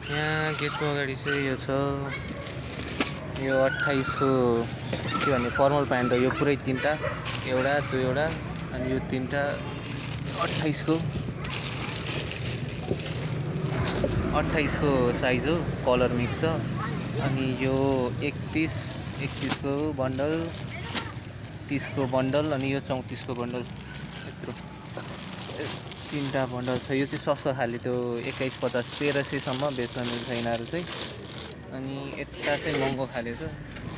यहाँ गेटको अगाडि चाहिँ यो छ, यो 2800 के भन्ने फर्मल प्यान्ट हो। यो पुरै तीनटा, एउटा दुईवटा अनि यो तीनटा 28 को साइज हो, कलर मिक्स छ। अनि यो 31 को बन्डल, 30 को बन्डल अनि यो 34 को बन्डल, यत्रो तीनटा बन्डल छ। यो चाहिँ सस्तो खाले, त्यो 2150 1300 सम्म बेच्न मिल्छ यिनीहरू चाहिँ। अनि यता चाहिँ महँगो खाले छ।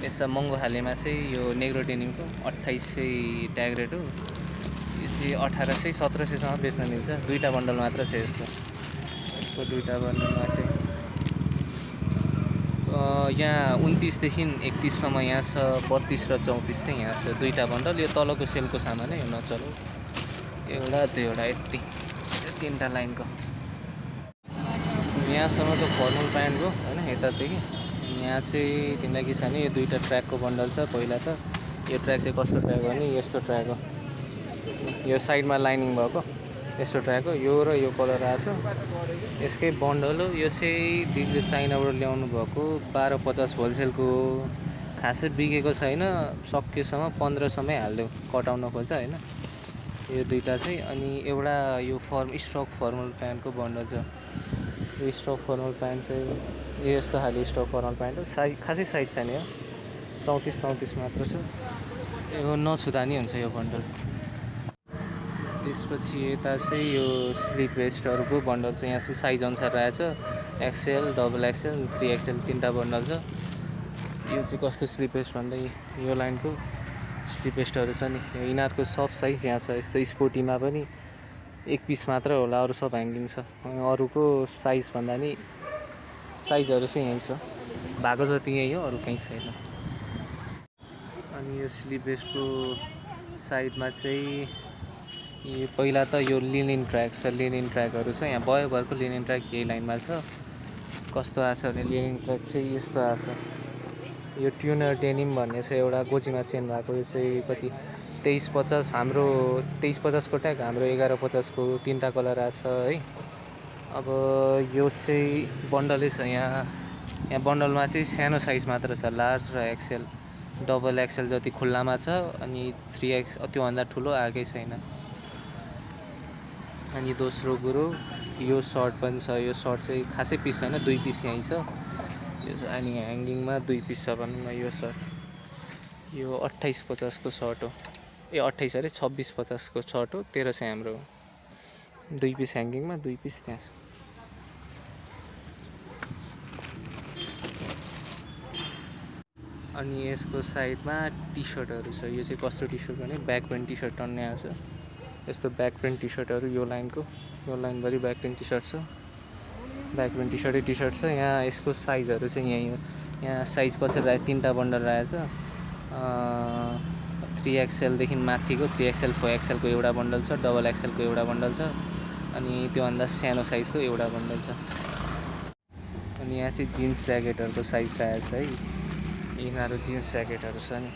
यसमा महँगो खालेमा चाहिँ यो नेग्रो डेनिमको 2800 ट्याग रेट हो। यो चाहिँ 1800 1700 सम्म बेच्न मिल्छ। दुईटा बन्डल मात्र छ यसको दुईटा बन्डलमा चाहिँ यहाँ 29 देखि 31 सम्म यहाँ छ। 32 र 34 चाहिँ यहाँ छ, दुईटा बन्डल। यो तलको सेलको सामान है, यो नचलो। एउटा दुईवटा यति तीनटा लाइनको। यहाँसम्म त फर्मल प्यान्ट हो हैन। यतादेखि यहाँ चाहिँ तिमीलाई के छ भने यो दुईटा ट्र्याकको बन्डल छ। पहिला त यो ट्र्याक चाहिँ कस्तो ट्र्याक हो भने यस्तो ट्र्याक हो। यो साइडमा लाइनिङ भएको यस्तो ट्र्याक हो। यो र यो कलर आएको छ, यसकै बन्डल हो। यो चाहिँ दिदीले चाइनाबाट ल्याउनु भएको 1250 होलसेलको। खासै बिकेको छैन, सकेसम्म 1500मै हालिदेऊ, कटाउन खोज्छ हैन। यो दुईटा चाहिँ। अनि एउटा यो स्टक फर्मल प्यान्टको बन्डल छ। यो स्टक फर्मल प्यान्ट चाहिँ यो यस्तो खाले स्टक फर्मल प्यान्ट हो। खासै साइज छैन, यो 34-34 मात्र छ। यो नछुँदा नि हुन्छ यो बन्डल। त्यसपछि यता चाहिँ यो स्लिप भेस्टहरूको बन्डल छ। यहाँ चाहिँ साइज अनुसार रहेछ, एक्सएल, डबल एक्सएल, 3XL तीनटा बन्डल छ। यो चाहिँ कस्तो स्लिप भेस्ट भन्दा यो लाइनको स्लिप भेस्टहरू छ नि, यिनीहरूको सब साइज यहाँ छ। यस्तो स्पोर्टीमा पनि एक पिस मात्र होला, अरू सब ह्याङ्गिङ छ। अरूको साइज भन्दा नि साइजहरू चाहिँ यहीँ छ, भएको जति यही हो, अरू कहीँ छैन। अनि यो स्लिप भेस्टको साइडमा चाहिँ यो पहिला त यो लिनिन ट्र्याक छ, लिनिन ट्र्याकहरू छ। यहाँ भरको लिनिन ट्र्याक यही लाइनमा छ। कस्तो आएको छ भने लिनिन ट्र्याक चाहिँ यस्तो आएको छ। यो ट्युनर डेनिम भन्ने छ एउटा, गोजीमा चेन भएको। यो चाहिँ कति 2350, हाम्रो 2350 को ट्याग, हाम्रो 1150 को तीनटा कलर आएको छ है। अब यो चाहिँ बन्डलै छ। यहाँ बन्डलमा चाहिँ सानो साइज मात्र छ, लार्ज र एक्सएल, डबल एक्सएल जति खुल्लामा छ। अनि 3X त्योभन्दा ठुलो आएकै छैन। अनि दोस्रो कुरो यो सर्ट पनि छ। यो सर्ट चाहिँ खासै पिस छैन, 2 पिस यहीँ छ। अनि ह्याङ्गिङमा 2 पिस छ भनौँ न। यो सर्ट यो 2850 को सर्ट हो। 28 अरे 2650 को सर्ट हो, 1300 हाम्रो हो। 2 पिस ह्याङ्गिङमा, 2 पिस त्यहाँ छ। अनि यसको साइडमा टी सर्टहरू छ। यो चाहिँ कस्तो टी सर्ट भने ब्याक प्रिन्ट टी सर्ट टन्ने आएको छ। यस्तो ब्याक प्रिन्ट टी सर्टहरू यो लाइनको, यो लाइनभरि ब्याक प्रिन्ट टी सर्ट छ। ब्याक प्रिन्ट टी सर्ट छ। यहाँ यसको साइजहरू चाहिँ यहीँ हो। यहाँ साइज कसरी राखेको, तीनटा बन्डल रहेछ। 3XL देखि माथिको 3XL 4XL को एउटा बन्डल छ, डबल एक्सएल को एउटा बन्डल छ, अनि त्योभन्दा सानो साइजको एउटा बन्डल छ। अनि यहाँ चाहिँ जिन्स ज्याकेटहरूको साइज रहेछ है। यिनीहरू जिन्स ज्याकेटहरू छ नि,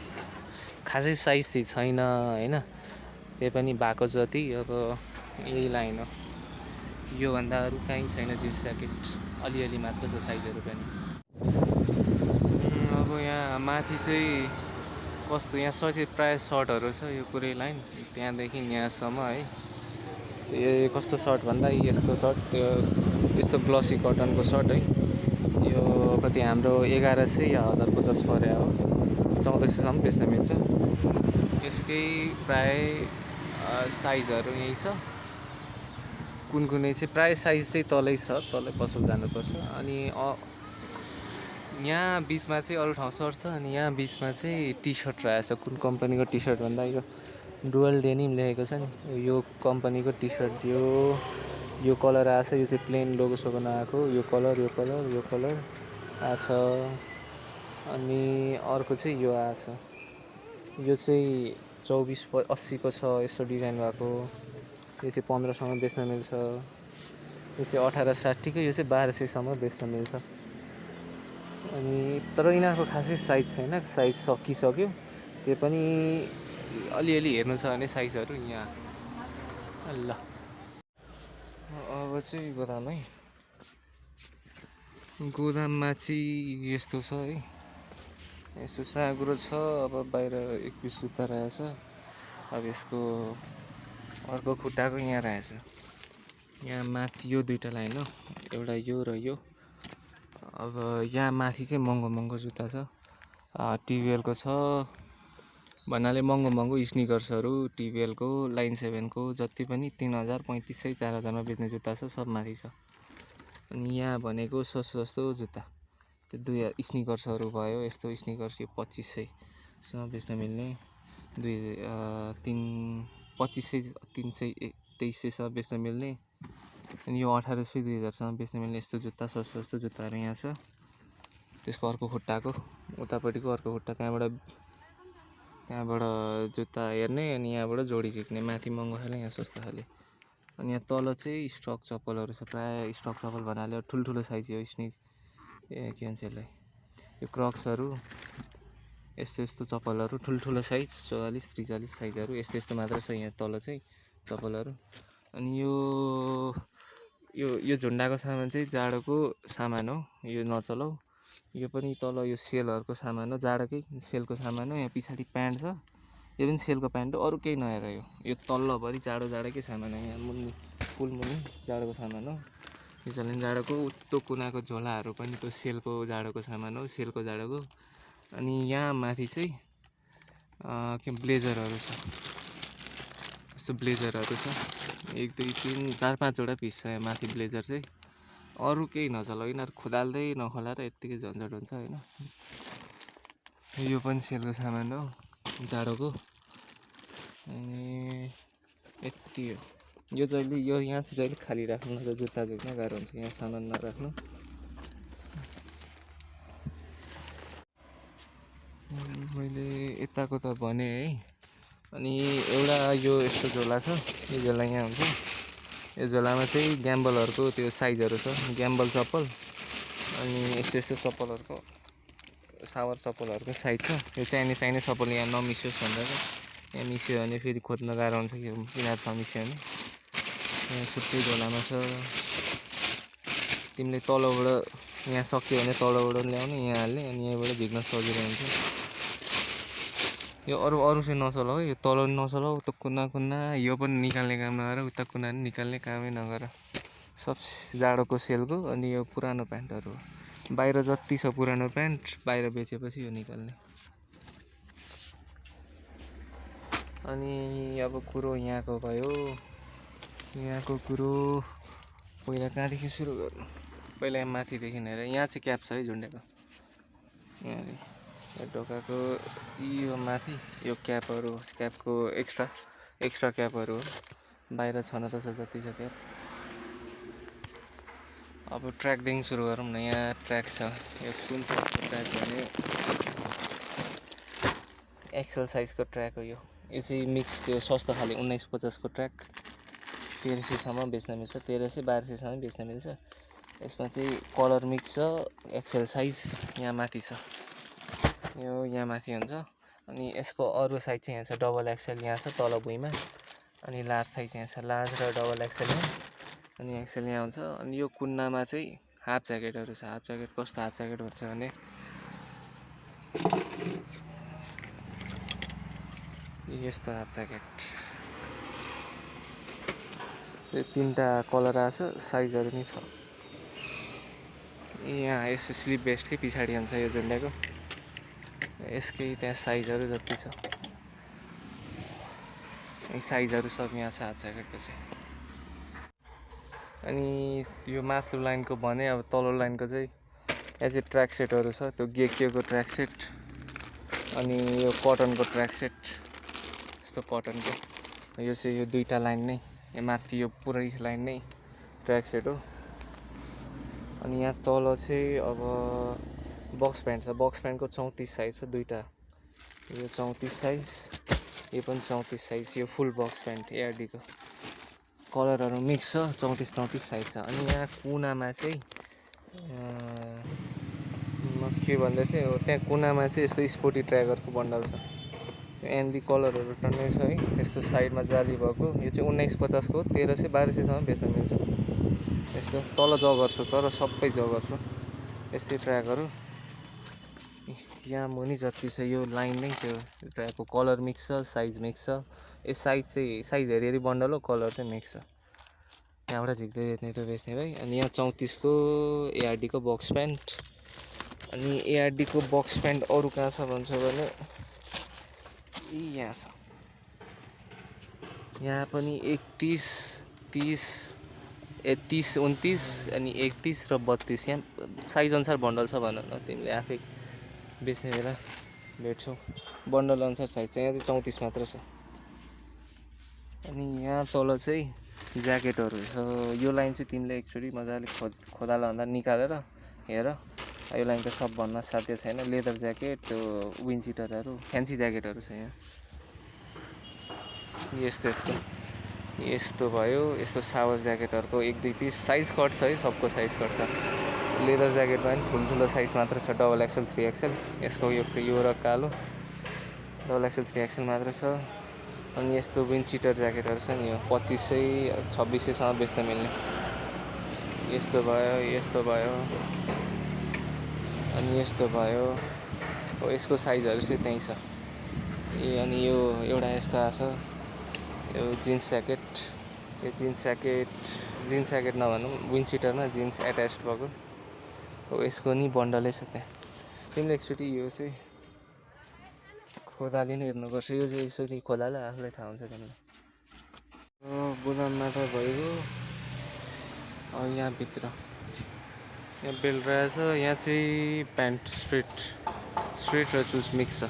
खासै साइज चाहिँ छैन हैन, त्यही पनि भएको जति। अब यही लाइन हो, योभन्दा अरू कहीँ छैन जिन्स ज्याकेट, अलिअलि मात्र छ साइजहरू पनि। अब यहाँ माथि चाहिँ कस्तो, यहाँ सबै प्रायः सर्टहरू छ। यो पुरै लाइन त्यहाँदेखि यहाँसम्म है। यो कस्तो सर्ट भन्दा यस्तो सर्ट, त्यो यस्तो ग्लसी कटनको सर्ट है। यो कति हाम्रो 1100 या 1050 परे हो, 1400 सम्म बेच्न मिल्छ। यसकै प्रायः साइजहरू यहीँ छ। कुनै चाहिँ प्रायः साइज चाहिँ तलै छ, तलै पसल जानुपर्छ। अनि यहाँ बिचमा चाहिँ अरू ठाउँ सर्ट छ। अनि यहाँ बिचमा चाहिँ टी सर्ट रहेछ। कुन कम्पनीको टी सर्ट भन्दा यो डुअल डेनिम लेखेको छ नि, यो कम्पनीको टी सर्ट। यो कलर आएछ। यो चाहिँ प्लेन लोगो सोगो नआएको, यो कलर आएछ। अनि अर्को चाहिँ यो आएछ। यो चाहिँ 2480 को छ, यस्तो डिजाइन भएको। यो चाहिँ 1500 सम्म बेच्न मिल्छ। यो चाहिँ 1860 को, यो चाहिँ 1200 सम्म बेच्न मिल्छ। अनि तर यिनीहरूको खासै साइज छैन, साइज सकिसक्यो। त्यो पनि अलिअलि हेर्नु छ भने साइजहरू यहाँ ल। अब चाहिँ गोदाम है। गोदाममा चाहिँ यस्तो छ है, यस्तो साँघुरो छ। अब बाहिर एक पिस जुत्ता रहेछ। अब यसको अर्को खुट्टाको यहाँ रहेछ, यहाँ माथि यो दुईवटा लाइन हो, एउटा यो र यो। अब यहाँ माथि चाहिँ महँगो जुत्ता छ, टिभिएलको छ भन्नाले महँगो स्निकर्सहरू टिभिएलको लाइन 7को जति पनि 3000 3500 4000मा बेच्ने जुत्ता छ, सब माथि छ। अनि यहाँ भनेको सस्तो जुत्ता त्यो 2 स्निकर्सहरू भयो, यस्तो स्निकर्स यो 2500सम्म बेच्न मिल्ने, 2500 300 2300सम्म बेच्न मिल्ने। अनि यो 1800 2000सम्म बेच्न मिल्ने यस्तो जुत्ता सस्तो जुत्ताहरू यहाँ छ। त्यसको अर्को खुट्टाको उतापट्टिको अर्को खुट्टा, त्यहाँबाट जुत्ता हेर्ने अनि यहाँबाट जोडी झिक्ने, माथि महँगो खाले यहाँ सस्तो खाले। अनि यहाँ तल चाहिँ स्टक चप्पलहरू छ, प्रायः स्टक चप्पल भन्नाले ठुल्ठुलो साइज यो स्निक के भन्छ यसलाई, यो क्रक्सहरू यस्तो चप्पलहरू ठुल्ठुलो साइज 44 43 साइजहरू यस्तो मात्र छ यहाँ तल चाहिँ चप्पलहरू। अनि यो झुन्डाको सामान चाहिँ जाडोको सामान हो, यो नचलाउ। यो पनि तल यो सेलहरूको सामान हो, जाडोकै सेलको सामान हो। यहाँ पछाडि प्यान्ट छ, यो पनि सेलको प्यान्ट हो, अरू केही नआएर यो तल्लोभरि जाडोकै सामान हो। यहाँ मुनि फुल मुनि जाडोको सामान हो, यो चल्ने जाडोको। उत्तो कुनाको झोलाहरू पनि त्यो सेलको जाडोको सामान हो, सेलको जाडोको। अनि यहाँ माथि चाहिँ के ब्लेजरहरू छ, यस्तो ब्लेजरहरू छ 1 2 3 4 5 वटा पिस छ यहाँ माथि ब्लेजर चाहिँ। अरू केही नचलाउ, यिनीहरू खोदाल्दै नखोलाएर यत्तिकै झन्झट हुन्छ होइन। यो पनि सेलको सामान हो जाडोको। अनि यति हो यो जहिले यहाँ चाहिँ जहिले खाली राख्नु, न त जुत्ता झुक्न गाह्रो हुन्छ, यहाँ सामान नराख्नु। मैले यताको त भने है। अनि एउटा यो यस्तो झोला छ, यो झोला यहाँ हुन्छ, यो झोलामा चाहिँ ग्याम्बलहरूको त्यो साइजहरू छ, ग्याम्बल चप्पल। अनि यस्तो चप्पलहरूको सावर चप्पलहरूको साइज छ। यो चाहिने चप्पल यहाँ नमिसियोस् भनेर चाहिँ, यहाँ मिसियो भने फेरि खोज्न गाह्रो हुन्छ, यिनीहरूसँग मिसियो भने। यहाँ छुट्टै झोलामा छ, तिमीले तलबाट यहाँ सक्यो भने तलबाट ल्याउने, यहाँ हाल्ने, अनि यहीँबाट झिक्न सजिलो हुन्छ। यो अरू चाहिँ नचलाऊ है, यो तल नचलाऊ, उता कुना यो पनि निकाल्ने काम नगर, उता कुना पनि निकाल्ने कामै नगर। सब जाडोको सेलको। अनि यो पुरानो प्यान्टहरू बाहिर जति छ पुरानो प्यान्ट बाहिर बेचेपछि यो निकाल्ने। अनि अब कुरो यहाँको भयो, यहाँको कुरो पहिला कहाँदेखि सुरु गर्नु, पहिला यहाँ माथिदेखि हेरेर। यहाँ चाहिँ क्याप छ है झुन्डेको, यहाँ ढोकाको यो माथि यो क्यापहरू, क्यापको एक्स्ट्रा क्यापहरू हो, बाहिर छन त छ जति छ क्याप। अब ट्र्याकदेखि सुरु गरौँ न। यहाँ ट्र्याक छ, यो कुन साइजको ट्र्याक भने एक्सल साइजको ट्र्याक हो यो चाहिँ मिक्स, त्यो सस्तो खाले 1950को ट्र्याक 1300सम्म बेच्न मिल्छ, 1300 1200सम्म बेच्न मिल्छ। यसमा चाहिँ कलर मिक्स छ, एक्सेल साइज यहाँ माथि छ, यो यहाँ माथि हुन्छ। अनि यसको अरू साइज चाहिँ यहाँ छ, डबल एक्सेल यहाँ छ तल भुइँमा, अनि लार्ज साइज यहाँ छ, लार्ज र डबल एक्सेल यहाँ, अनि एक्सेल यहाँ हुन्छ। अनि यो कुन्नामा चाहिँ हाफ ज्याकेटहरू छ। हाफ ज्याकेट कस्तो हाफ ज्याकेट भन्छ भने यस्तो हाफ ज्याकेट, यो 3टा कलर आएको छ, साइजहरू पनि छ। यहाँ यसो स्लिप बेस्टकै पछाडि हुन्छ यो झुन्डेको, यसकै त्यहाँ साइजहरू जति छ, यही साइजहरू सब यहाँ छ हाफ ज्याकेटको चाहिँ। अनि यो माथिल्लो लाइनको भने अब तल्लो लाइनको चाहिँ यहाँ चाहिँ ट्र्याक सेटहरू छ, त्यो गेकियोको ट्र्याक सेट, अनि यो कटनको ट्र्याक सेट, यस्तो कटनको। यो चाहिँ यो 2टा लाइन नै, यहाँ माथि यो पुरै लाइन नै ट्र्याक सेट हो। अनि यहाँ तल चाहिँ अब बक्स प्यान्ट छ, बक्स प्यान्टको 34 साइज छ, 2टा, यो 34 साइज, यो पनि 34 साइज, यो फुल बक्स प्यान्ट एआरडीको, कलरहरू मिक्स छ, 34 साइज छ। अनि यहाँ कुनामा चाहिँ म के भन्दै थिएँ हो, त्यहाँ कुनामा चाहिँ यस्तो स्पोर्टी ट्र्याकरको बन्डल छ, एनबी कलरहरू टन्नै छ है, यस्तो साइडमा जाली भएको। यो चाहिँ 1950को 1300 1200सम्म बेच्न मिल्छ। यस्तो तल जगर छु, तर सबै जगर छु, यस्तै ट्र्याकहरू यहाँ मुनि जति छ यो लाइन नै त्यो ट्र्याकको कलर मिक्स छ, साइज मिक्स छ। यो साइज हेरी बन्डल हो, कलर चाहिँ मिक्स छ। यहाँबाट झिक्दै बेच्ने त्यो बेच्ने भाइ। अनि यहाँ 34को एआरडीको बक्स प्यान्ट। अनि एआरडीको बक्स प्यान्ट अरू कहाँ छ भन्छ भने यहाँ छ। यहाँ पनि 31, 30, 30, 29 अनि 31 र 32 यहाँ साइज अनुसार बन्डल छ भन न, तिमीले आफै बेच्ने बेला भेट्छौ। बन्डल अनुसार साइज चाहिँ यहाँ चाहिँ 34 मात्र छ। अनि यहाँ तल चाहिँ ज्याकेटहरू छ। यो लाइन चाहिँ तिमीले एकचोटि मजाले खोदाला भन्दा निकालेर हेर। यो लाइन त सब भन्न साध्य छैन। लेदर ज्याकेट, त्यो विन्ड चिटरहरू, फ्यान्सी ज्याकेटहरू छ यहाँ। यस्तो भयो। यस्तो सावर ज्याकेटहरूको 1-2 पिस साइज कट छ है, सबको साइज कट छ। लेदर ज्याकेटमा पनि ठुलो साइज मात्र छ, डबल एक्सएल 3XL। यसको यो र कालो डबल एक्सएल 3XL मात्र छ। अनि यस्तो विन्ड चिटर ज्याकेटहरू छ नि, यो 2500-2600सम्म बेच्न मिल्ने। यस्तो भयो अनि यस्तो भयो। यसको साइजहरू चाहिँ त्यहीँ छ। अनि यो एउटा यस्तो आछ, यो जिन्स ज्याकेट नभनौँ, विन्ड चिटरमा जिन्स एट्याच्ड भएको हो। यसको नि बन्डलै छ त्यहाँ। तिमीले एकचोटि यो चाहिँ खोदाली नै हेर्नुपर्छ। यो चाहिँ यसरी खोदाले आफूलाई थाहा हुन्छ तिमीलाई। गोदाममा त भइगयो। यहाँभित्र यहाँ बेल्ट रहेछ। यहाँ चाहिँ प्यान्ट स्ट्रेट र चुज मिक्स छ।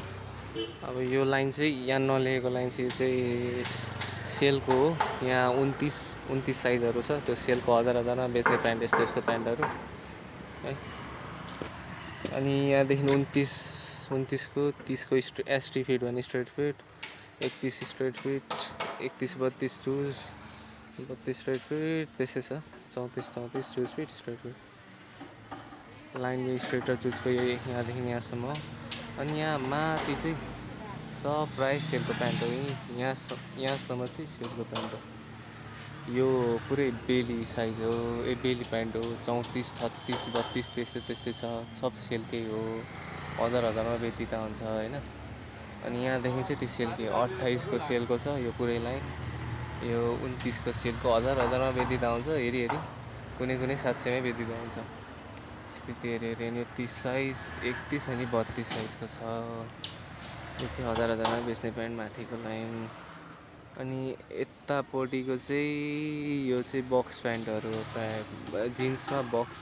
अब यो लाइन चाहिँ यहाँ नलेखेको लाइन चाहिँ सेलको हो। यहाँ 29 साइजहरू छ। त्यो सेलको हजारमा बेच्ने प्यान्ट यस्तो प्यान्टहरू है। अनि यहाँदेखि 29को 30को एसटी फिट भने straight fit, 31 straight fit, 31-32 choose, 32 straight fit, त्यसै छ। 34 choose fit straight fit line. यो स्ट्रेट र चुजको यहाँदेखि यहाँसम्म हो। अनि यहाँ माथि चाहिँ सब प्रायः सेलको प्यान्ट हो। यहाँसम्म चाहिँ सेलको प्यान्ट हो। यो पुरै बेली साइज हो, बेली प्यान्ट हो। 34, 36, 32 त्यस्तै छ। सब सेलकै हो, हजारमा बेचिँदा हुन्छ होइन। अनि यहाँदेखि चाहिँ त्यो सेलकै 28को सेलको छ यो पुरै लाइन। यो 29को सेलको हजारमा बेचिँदा हुन्छ। हेरी कुनै 700मै बेचिँदा हुन्छ। स्थिति हेरी अनि यो 30 साइज, 31 अनि 32 साइजको छ। यो चाहिँ हजारमा बेच्ने प्यान्ट माथिको लाइन। अनि यतापट्टिको चाहिँ यो चाहिँ बक्स प्यान्टहरू हो, प्रायः जिन्समा बक्स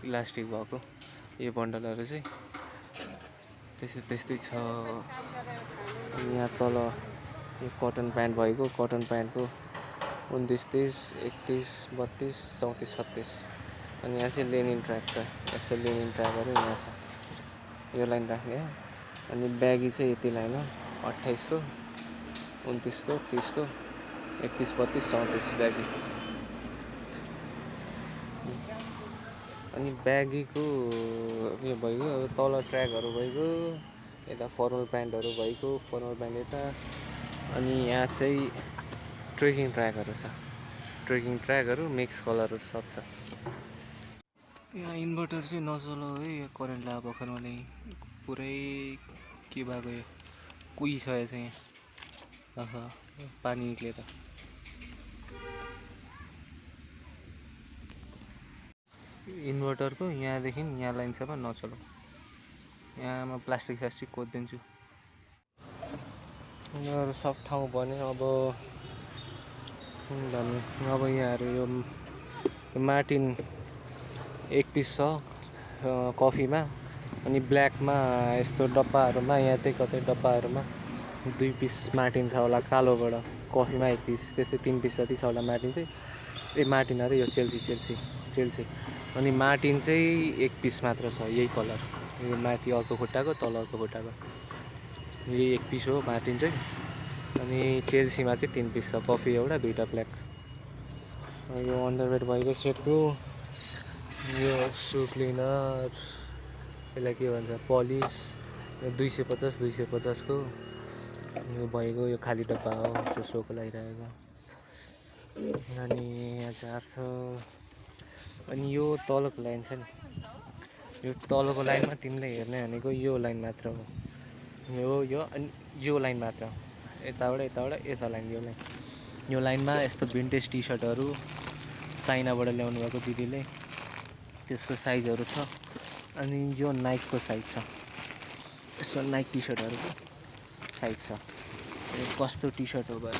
इलास्टिक भएको यो बन्डलहरू चाहिँ त्यस्तै छ। यहाँ तल यो कटन प्यान्ट भएको, कटन प्यान्टको 29, 30, 31, 32, 34, 36। अनि यहाँ चाहिँ लेनिन ट्र्याक छ। यस्तो लेनिन ट्र्याकहरू यहाँ छ। यो लाइन राख्ने हो। अनि ब्यागी चाहिँ यति लाइन हो, 28को, 29को, 30को, 31, 32, 34 ब्यागी। अनि ब्यागीको यो भइगयो। अब तल ट्र्याकहरू भइगयो, यता फर्मल प्यान्टहरू भइगयो, फर्मल प्यान्ट यता। अनि यहाँ चाहिँ ट्रेकिङ ट्र्याकहरू छ। ट्रेकिङ ट्र्याकहरू मिक्स कलरहरू सब छ। यहाँ इन्भर्टर चाहिँ नचलाऊ है, यो करेन्ट ला भर्खर मलाई पुरै के भएको, यो कुहिसकेको छ यहाँ। पानी निक्ले त। इन्भर्टरको यहाँदेखि यहाँ लाइनसम्म नचलाऊ। यहाँमा प्लास्टिक सास्टिक खोदिदिन्छु। यिनीहरू सब ठाउँ भने अब यहाँहरू यो मार्टिन 1 पिस छ कफीमा। अनि ब्ल्याकमा यस्तो डब्बाहरूमा, यहाँ त्यही कतै डब्बाहरूमा 2 पिस मार्टिन छ होला कालोबाट। कफीमा 1 पिस, त्यस्तै 3 पिस जति छ होला मार्टिन चाहिँ। मार्टिन अरे यो चेल्सी। अनि मार्टिन चाहिँ 1 पिस मात्र छ, यही कलर। यो माथि अर्को खुट्टाको, तल अर्को खुट्टाको, यही 1 पिस हो मार्टिन चाहिँ। अनि चेल्सीमा चाहिँ 3 पिस छ, कफी एउटा, 2टा ब्ल्याक। यो अन्डरवेयर भएको सेटको। यो सु क्लिनर, यसलाई के भन्छ, पलिस, यो 250को यो भइगयो। यो खाली डब्बा हो, यसो सोको लागिरहेको। अनि यहाँ जार छ। अनि यो तलको लाइन छ नि, यो तलको लाइनमा तिमीले हेर्ने भनेको यो लाइन मात्र हो, यो अनि यो लाइन मात्र, यताबाट यता लाइन, यो लाइनमा यस्तो भिन्टेज टी सर्टहरू चाइनाबाट ल्याउनु भएको दिदीले, त्यसको साइजहरू छ। अनि यो नाइकको साइज छ, यस्तो नाइक टी सर्टहरूको साइज छ। यो कस्तो टी सर्ट हो भने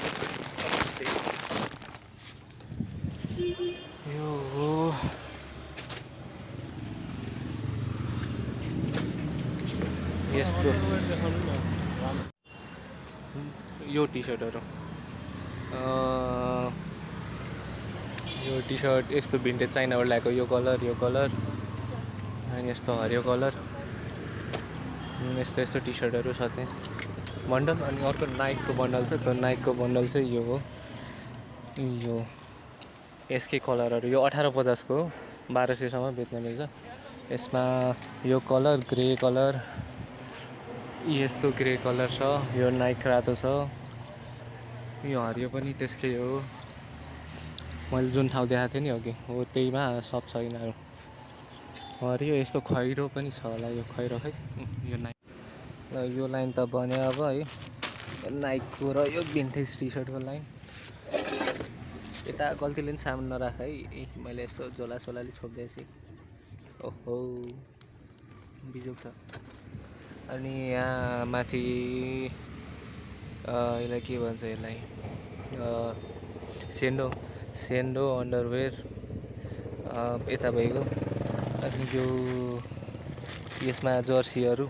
यो हो यस्तो, यो टी सर्टहरू, यो टी सर्ट यस्तो भिन्टेज चाइनाबाट ल्याएको, यो कलर अनि यस्तो हरियो कलर, यस्तो टी सर्टहरू छ त्यहाँ बन्डल। अनि अर्को नाइकको बन्डल छ, त्यो नाइकको बन्डल चाहिँ यो हो, यो यसकै कलरहरू, यो 1850 को हो, 1200सम्म बेच्न मिल्छ। यसमा यो कलर ग्रे कलर, यस्तो ग्रे कलर छ, यो नाइक रातो छ, यो हरियो पनि त्यसकै हो, मैले जुन ठाउँ देखाएको थिएँ नि अघि हो त्यहीमा सब छ यिनीहरू। हरियो यस्तो खैरो पनि छ होला, यो खैरो खै यो नाइक, यो लाइन त बन्यो अब है, नाइकको र यो भिन्टेज टी सर्टको लाइन। यता गल्तीले पनि सामान नराख है, मैले यस्तो झोलासोलाले छोपिदिएछु, ओहो बिजुक छ। अनि यहाँ माथि यसलाई के भन्छ, यसलाई सेन्डो अन्डरवेयर यता भइगयो। अनि यो यसमा जर्सीहरू,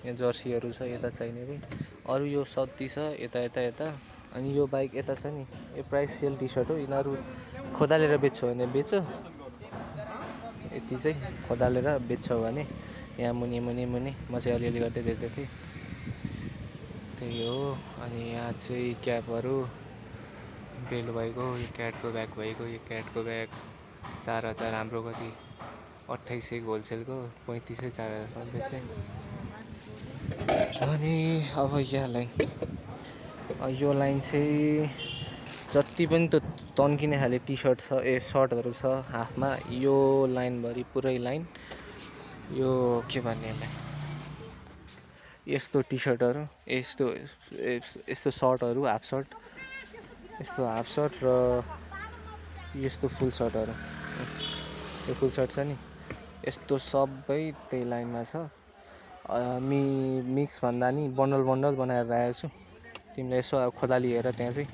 यहाँ जर्सीहरू छ यता चाहिने पनि, अरू यो सत्ती छ यता। अनि यो बाइक यता छ नि, यो प्राइस सेल टी सर्ट हो, यिनीहरू खोदालेर बेच्छौ भने बेच, यति चाहिँ खोदालेर बेच्छौ भने यहाँ मुनि म चाहिँ अलिअलि गर्दै बेच्दै थिएँ, त्यही हो। अनि यहाँ चाहिँ क्यापहरू बेल भएको, यो क्याटको ब्याग भएको, यो क्याटको ब्याग 4000, हाम्रो कति 2800 होलसेलको 3500 4000सम्म बेच्ने। अनि अब यो लाइन चाहिँ जति पनि त तन्किने खाले टी सर्ट छ, सर्टहरू छ हाफमा, यो लाइनभरि पुरै लाइन यो के भन्ने यसलाई, यस्तो टी सर्टहरू, यस्तो सर्टहरू, हाफ सर्ट, यस्तो हाफ सर्ट र यस्तो फुल सर्टहरू, यो फुल सर्ट छ नि, यस्तो सबै त्यही लाइनमा छ। मिक्स भन्दा नि बन्डल बनाएर राखेको छु, तिमीले यसो खोदाली हेर त्यहाँ चाहिँ।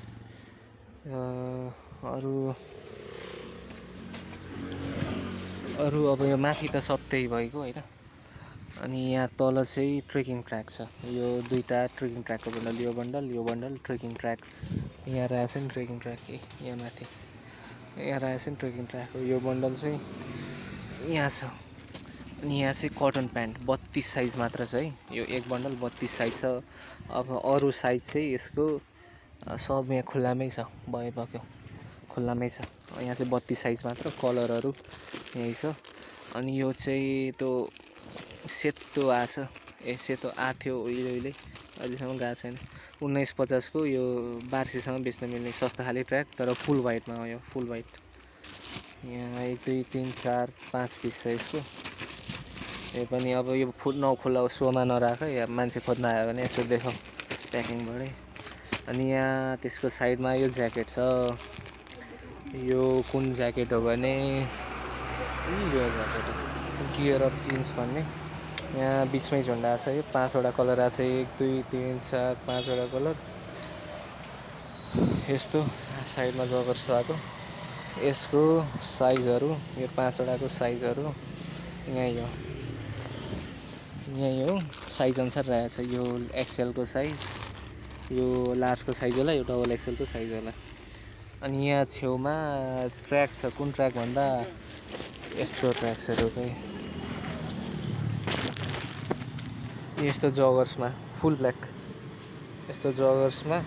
अरू अब यो माथि त सब त्यही भएको होइन। अनि यहाँ तल चाहिँ ट्रेकिङ ट्र्याक छ, यो दुईवटा ट्रेकिङ ट्र्याकको बन्डल, यो बन्डल ट्रेकिङ ट्र्याक, यहाँ रहेछ नि ट्रेकिङ ट्र्याक, यहाँ माथि यहाँ रहेछ नि ट्रेकिङ ट्र्याक हो, यो बन्डल चाहिँ यहाँ छ। अनि यहाँ चाहिँ कटन प्यान्ट 32 साइज मात्र छ है, यो एक बन्डल 32 साइज छ। अब अरू साइज चाहिँ यसको सब यहाँ खुल्लामै छ, भयो खुल्लामै छ। यहाँ चाहिँ 32 साइज मात्र, कलरहरू यही छ। अनि यो चाहिँ त्यो सेतो आछ, सेतो आथ्यो उहिले अहिलेसम्म गएको छैन, 1950 को, यो 1200सम्म बेच्न मिल्ने सस्तो खाले ट्र्याक, तर फुल वाइटमा हो, यो फुल वाइट। यहाँ 1 2 3 4 5 पिस छ यसको, यो पनि अब यो नखुल्ला सोमा नराख, या मान्छे खोज्न आयो भने यसो देखाउ प्याकिङबाटै। अनि यहाँ त्यसको साइडमा यो ज्याकेट छ, यो कुन ज्याकेट हो भने यो ज्याकेट हो, गियर अफ जिन्स भन्ने। यहाँ बिचमै झन्डा छ, यो 5वटा कलर आएको छ, 1 2 3 4 5वटा कलर, यस्तो साइडमा जगर्स आएको। यसको साइजहरू, यो 5वटाको साइजहरू यहीँ हो, साइज अनुसार रहेको छ। यो एक्सएलको साइज, यो लार्जको साइज होला, यो डबल एक्सएलको साइज होला। अनि यहाँ छेउमा ट्र्याक छ, कुन ट्र्याक भन्दा यस्तो ट्र्याक्सहरू खै, यस्तो जगर्समा फुल ब्ल्याक, यस्तो जगर्समा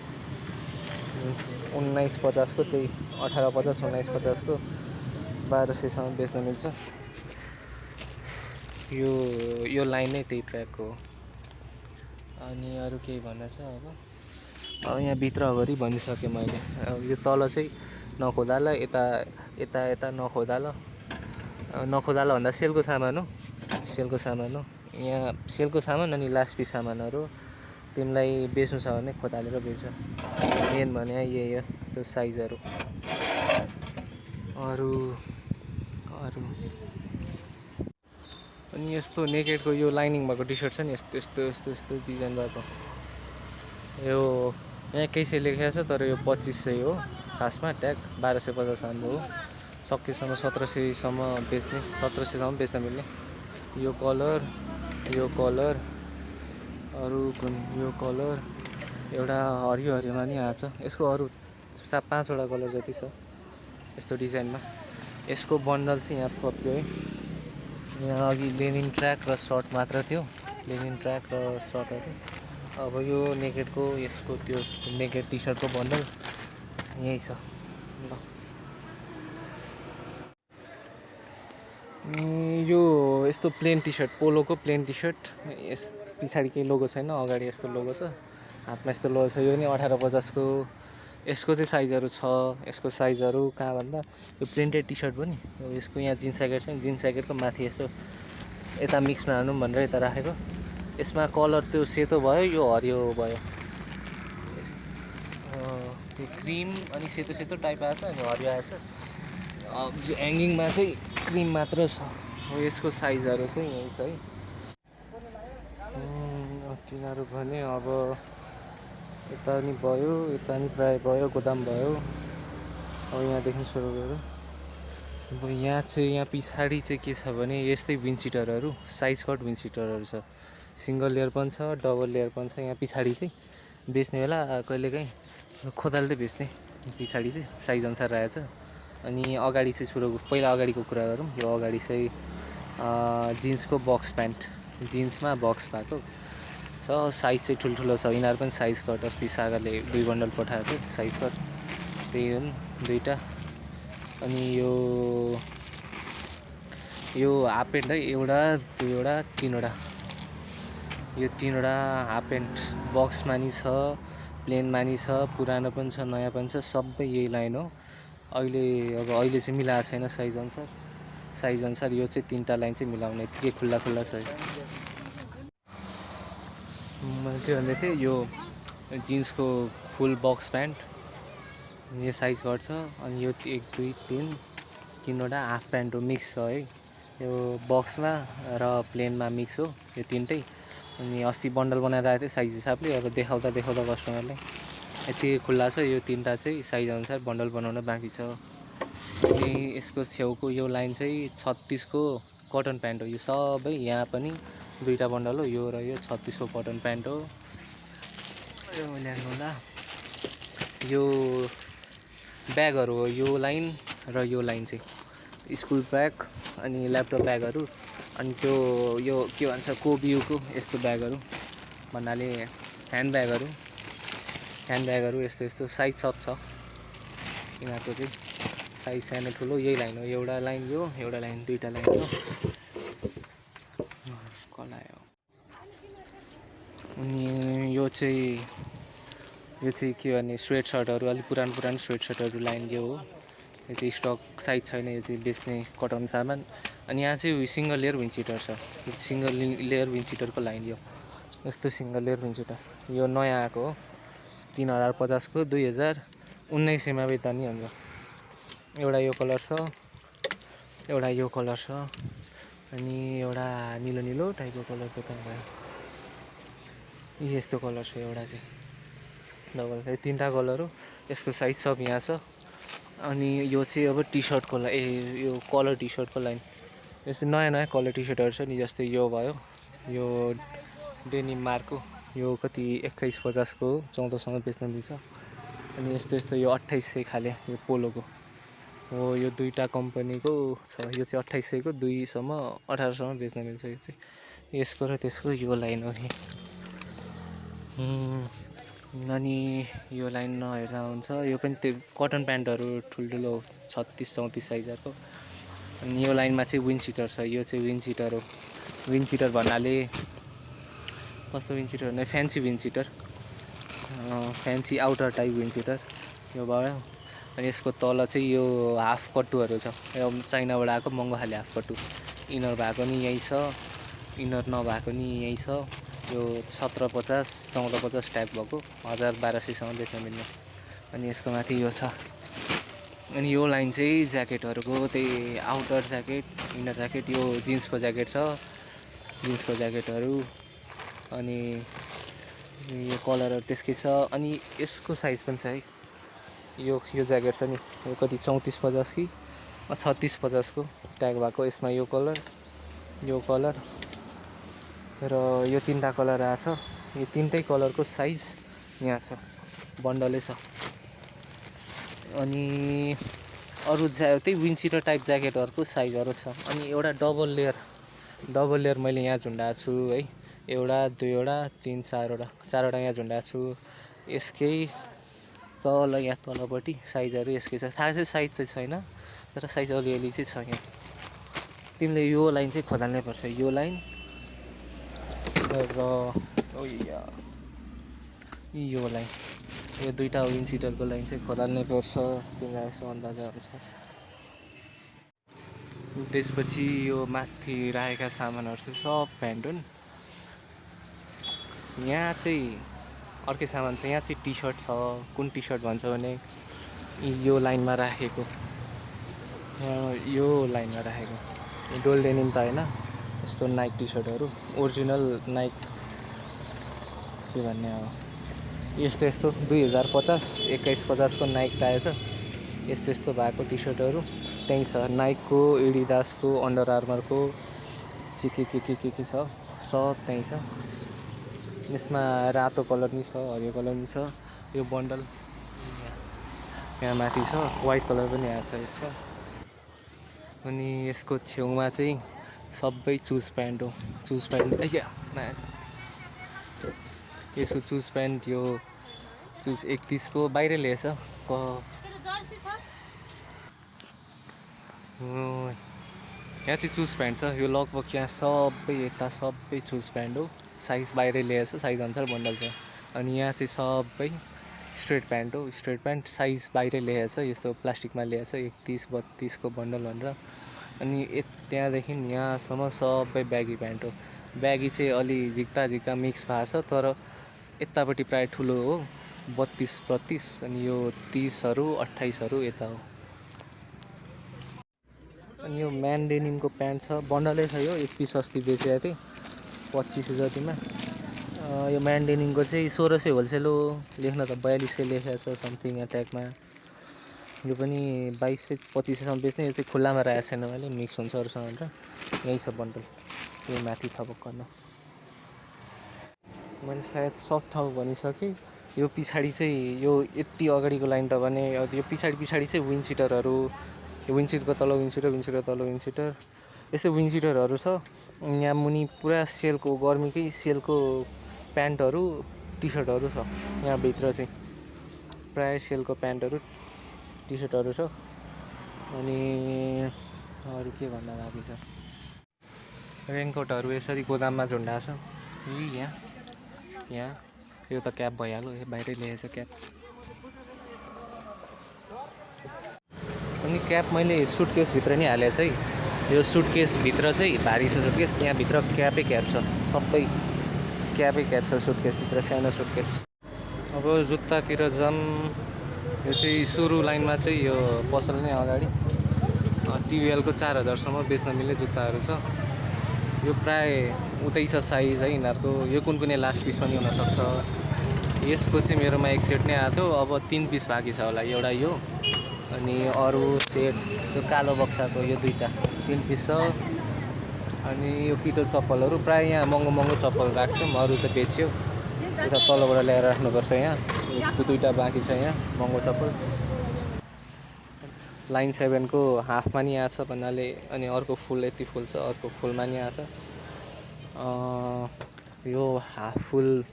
1950 को, त्यही 1850 1950 को 1200सम्म बेच्न मिल्छ। यो लाइन नै त्यही ट्र्याकको हो। अनि अरू केही भन्न छ अब यहाँ भित्रभरि भनिसकेँ मैले। अब यो तल चाहिँ नखोदाल, यता नखोदाल भन्दा सेलको सामान हो, सेलको सामान हो। यहाँ सेलको सामान अनि लास्ट पिस सामानहरू तिमीलाई बेच्नु छ भने खोतालेर बेच। मेन भने यही हो त्यो साइजहरू। अरू अनि यस्तो नेकेडको यो लाइनिङ भएको टी सर्ट छ नि, यस्तो यस्तो यस्तो यस्तो डिजाइन भएको। यो यहाँ केही लेखेको छ तर यो 2500 हो खासमा, ट्याग 1250 हाम्रो हो। सकेसम्म 1700सम्म बेच्ने, 1700सम्म बेच्न मिल्ने। यो कलर अरू कुन यो कलर एउटा हरियोमा नि आएको छ। यसको अरू 5वटा कलर जति छ यस्तो डिजाइनमा। यसको बन्डल चाहिँ यहाँ थप्यो है। यहाँ अघि लेनिन ट्र्याक र सर्ट मात्र थियो, लेनिन ट्र्याक र सर्टहरू। अब यो नेकेडको यसको त्यो नेकेड टी सर्टको बन्डल यही छ ल। यो यस्तो प्लेन टी सर्ट, पोलोको प्लेन टी सर्ट। यस पछाडि केही लोगो छैन, अगाडि यस्तो लोगो छ, हातमा यस्तो लोगो छ। यो नि 1850 को। यसको चाहिँ साइजहरू छ। यसको साइजहरू कहाँ भन्दा यो प्रिन्टेड टी सर्ट हो नि, यसको यहाँ जिन्स ज्याकेट छ नि, जिन्स ज्याकेटको माथि यसो यता मिक्समा हाल्नु भनेर यता राखेको। यसमा कलर त्यो सेतो भयो, यो हरियो भयो, त्यो क्रिम अनि सेतो सेतो टाइप आएछ अनि हरियो आएछ। जो ह्याङ्गिङमा चाहिँ क्रिम मात्र छ। हो यसको साइजहरू चाहिँ यही छ है। तिनीहरू भने अब यता नि भयो, यता नि प्राय भयो, गोदाम भयो। अब यहाँदेखि सुरु गऱ्यो। अब यहाँ पछाडि चाहिँ के छ भने यस्तै विन्डसिटरहरू, साइज कट विन्डसिटरहरू छ। सिङ्गल लेयर पनि छ, डबल लेयर पनि छ। यहाँ पछाडि चाहिँ बेच्ने बेला कहिलेकाहीँ खोताल्दै बेच्ने, पछाडि चाहिँ साइज अनुसार रहेछ। अनि अगाडि चाहिँ पहिला अगाडिको कुरा गरौँ। यो अगाडि चाहिँ जिन्सको बक्स प्यान्ट, जिन्समा बक्स भएको छ। साइज चाहिँ ठुल्ठुलो छ। यिनीहरू पनि साइज कट, अस्ति सागाले 2 बन्डल पठाएको थियो साइज कट, त्यही हुन् 2टा। अनि यो हाफ प्यान्ट है, एउटा 2वटा 3वटा, यो 3वटा हाफ प्यान्ट बक्समा नि छ, प्लेनमा नि छ, पुरानो पनि छ, नयाँ पनि छ, सबै यही लाइन हो। अहिले चाहिँ मिलाएको छैन साइज अनुसार। यो चाहिँ 3टा लाइन चाहिँ मिलाउने, यत्तिकै खुल्ला छ। मैले के भन्दै थिएँ, यो जिन्सको फुल बक्स प्यान्ट यो साइज कट छ। अनि यो 1 2 3वटा हाफ प्यान्ट हो, मिक्स छ है। यो बक्समा र प्लेनमा मिक्स हो यो 3टै। अनि अस्ति बन्डल बनाएर आएको थियो साइज हिसाबले। अब देखाउँदा कस्टमरलाई यति खुल्ला छ। यो 3टा चाहिँ साइज अनुसार बन्डल बनाउन बाँकी छ। अनि यसको छेउको यो लाइन चाहिँ 36 को कटन प्यान्ट हो। यो सबै यहाँ पनि 2टा बन्डल हो, यो र यो 36 को कटन प्यान्ट हो। यो ल्याउनु होला। यो ब्यागहरू हो, यो लाइन र यो लाइन चाहिँ स्कुल ब्याग अनि ल्यापटप ब्यागहरू। अनि त्यो यो के भन्छ कोबियुको यस्तो ब्यागहरू भन्नाले ह्यान्ड ब्यागहरू यस्तो साइज सब छ यिनीहरूको चाहिँ। साइज सानो ठुलो यही लाइन हो। एउटा लाइन यो, एउटा लाइन, 2टा लाइन हो। कलायो। अनि यो चाहिँ के भने स्वेट सर्टहरू, अलिक पुरानो स्वेट सर्टहरू लाइन यो हो। यो चाहिँ स्टक साइज छैन, यो चाहिँ बेच्ने कटन सामान। अनि यहाँ चाहिँ सिङ्गल लेयर विन्डसिटर छ, सिङ्गल लेयर विन्डसिटरको लाइन यो। यस्तो सिङ्गल लेयर विन्डसिटर यो नयाँ आएको हो, 3050 को, 2019मा बेच्दा नि हुन्छ। एउटा यो कलर छ, एउटा यो कलर छ, अनि एउटा निलो टाइपको कलर चाहिँ कहाँ भयो, यस्तो कलर छ एउटा चाहिँ डबल। 3टा कलर हो। यसको साइज सब यहाँ छ। अनि यो चाहिँ अब टी सर्टको यो कलर टी सर्टको लाइन। यस्तो नयाँ कलर टी सर्टहरू छ नि, जस्तै यो भयो, यो डेनिम मार्कको, यो कति 2150 को 1400 बेच्न मिल्छ। अनि यस्तो यो 2800 खाले यो पोलोको हो। यो 2टा कम्पनीको छ। यो चाहिँ 2800 को 2सम्म 1800 बेच्न मिल्छ। यो चाहिँ यसको र त्यसको यो लाइन हो नि। अनि यो लाइन नहेर्दा हुन्छ। यो पनि त्यो कटन प्यान्टहरू ठुल्ठुलो 36-34 साइजहरूको। अनि यो लाइनमा चाहिँ विन्डसिटर छ। यो चाहिँ विन्डसिटर हो। विन्डसिटर भन्नाले कस्तो विन्डसिटर भन्दा फ्यान्सी विन्डसिटर, फ्यान्सी आउटर टाइप विन्डसिटर यो भयो। अनि यसको तल चाहिँ यो हाफ कट्टुहरू छ, यो चाइनाबाट आएको महँगो खाले हाफ कट्टु। इनर भएको नि यही छ। इनर नभएको नि यही छ। यो 1750 1450 ट्याग भएको 1200-1200सम्म बेच्न मिल्ने। अनि यसको माथि यो छ। अनि यो लाइन चाहिँ ज्याकेटहरूको त्यही आउटर ज्याकेट, इनर ज्याकेट, यो जिन्सको ज्याकेट छ, जिन्सको ज्याकेटहरू। अनि यो कलरहरू त्यसकै छ। अनि यसको साइज पनि छ है। यो ज्याकेट छ नि, यो कति 3450 कि 3650 को ट्याग भएको। यसमा यो कलर र यो तीनटा कलर आछ। यो तीनटै कलरको साइज यहाँ छ, बन्डलै छ। अनि अरू त्यही विन्डसिटर टाइप ज्याकेटहरूको साइजहरू छ। अनि एउटा डबल लेयर मैले यहाँ झुन्डाएको छु है। एउटा, दुईवटा, तिन, चारवटा यहाँ झुन्डाएको छु। यसकै तल यहाँ तलपट्टि साइजहरू यसकै छ। थाहा चाहिँ साइज चाहिँ छैन, तर साइज अलिअलि चाहिँ छ यहाँ। तिमीले यो लाइन चाहिँ खोदाल्नै पर्छ, यो लाइन र यो लाइन, यो दुईवटा विन्डसिटरको लाइन चाहिँ खोदाल्नै पर्छ, तिमीलाई यसो अन्दाजा हुन्छ। त्यसपछि यो माथि राखेका सामानहरू चाहिँ सब प्यान्ट हुन्। यहाँ चाहिँ अर्कै सामान छ। यहाँ चाहिँ टी सर्ट छ। कुन टी सर्ट भन्छ भने यो लाइनमा राखेको, यो लाइनमा राखेको डोल डेनिम त होइन, यस्तो नाइक टी सर्टहरू ओरिजिनल नाइक के भन्ने अब यस्तो 2050 2150 को नाइक पाएछ। यस्तो भएको टी सर्टहरू त्यहीँ छ। नाइकको, एडिडासको, अन्डर आर्मरको के छ, सब त्यहीँ छ। यसमा रातो कलर पनि छ, हरियो कलर पनि छ। यो बन्डल यहाँ माथि छ, वाइट कलर पनि आएको छ यसको। अनि यसको छेउमा चाहिँ सबै चुज प्यान्ट हो। चुज प्यान्ट यसको चुज प्यान्ट, यो चुज 31 को बाहिर ल्याएछ। यहाँ चाहिँ चुज प्यान्ट छ। यो लगभग यहाँ सबै यता सबै चुज प्यान्ट हो। साइज बाहिरै ल्याएछ, साइज अनुसार बन्डल छ। अनि यहाँ चाहिँ सबै स्ट्रेट प्यान्ट हो। स्ट्रेट प्यान्ट साइज बाहिरै ल्याएछ, यस्तो प्लास्टिकमा ल्याएछ 31-32 को बन्डल भनेर। अनि त्यहाँदेखि यहाँसम्म सबै ब्यागी प्यान्ट हो। ब्यागी चाहिँ अलि झिक्ता मिक्स भएको छ, तर यतापट्टि प्रायः ठुलो हो 32-32। अनि यो 30हरू 28हरू यता हो। अनि यो म्यान डेनिमको प्यान्ट छ, बन्डलै छ। यो एक पिस अस्ति बेचेको थिएँ 2500 जतिमा। यो म्यान डेनिमको चाहिँ 1600 होलसेल हो। लेख्न त 4200 लेखेको छ समथिङ यहाँ ट्यागमा। यो पनि 2200-2500सम्म बेच्ने। यो चाहिँ खुल्लामा राखेको छैन मैले, मिक्स हुन्छ अरूसँग भनेर। यही छ बन्डल, यो माथि थपक्कमा। मैले सायद सब ठाउँ भनिसकेँ। यो पछाडि चाहिँ यो यति अगाडिको लाइन त भने, यो पछाडि चाहिँ विन्डसिटरहरू, यो विन्डसिटको तल विन्डसिटर तल विन्डसिटर, यस्तै विन्डसिटरहरू छ। यहाँ मुनि पुरा सेलको, गर्मीकै सेलको प्यान्टहरू, टी सर्टहरू छ। यहाँ भित्र चाहिँ प्रायः सेलको प्यान्टहरू, टी सर्टहरू छ। अनि अरू के भन्दा बाँकी छ, रेनकोटहरू यसरी गोदाममा झुन्डाएको छ। यहाँ यो त क्याप भइहाल्यो, बाहिरै ल्याएछ क्याप। अनि क्याप मैले सुटकेसभित्र नि हालेको छ है। यो सुटकेसभित्र चाहिँ भारी छ सुटकेस, यहाँभित्र क्यापै क्याप छ, सबै क्यापै क्याप छ सुटकेसभित्र, सानो सुटकेस। अब जुत्तातिर जाम। यो चाहिँ सुरु लाइनमा चाहिँ यो पसल नै अगाडि टिबिएलको 4000सम्म बेच्न मिल्ने जुत्ताहरू छ। यो प्रायः उतै छ साइज है यिनीहरूको। यो कुनै लास्ट पिस पनि हुनसक्छ। यसको चाहिँ मेरोमा एक सेट नै आएको थियो, अब 3 पिस बाँकी छ होला। एउटा यो, अनि अरू सेट यो कालो बक्साको यो दुईवटा 3 पिस छ। अनि यो किटो चप्पलहरू प्रायः यहाँ महँगो चप्पल राख्छौँ, अरू त बेच्यो। यता तलबाट ल्याएर राख्नुपर्छ। यहाँ यो दुईवटा बाँकी छ, यहाँ महँगो चप्पल। लाइन 7 को हाफमा नि आएको छ भन्नाले, अनि अर्को फुल यति फुल छ, अर्को फुलमा नि आएको छ। यो हाफ फुल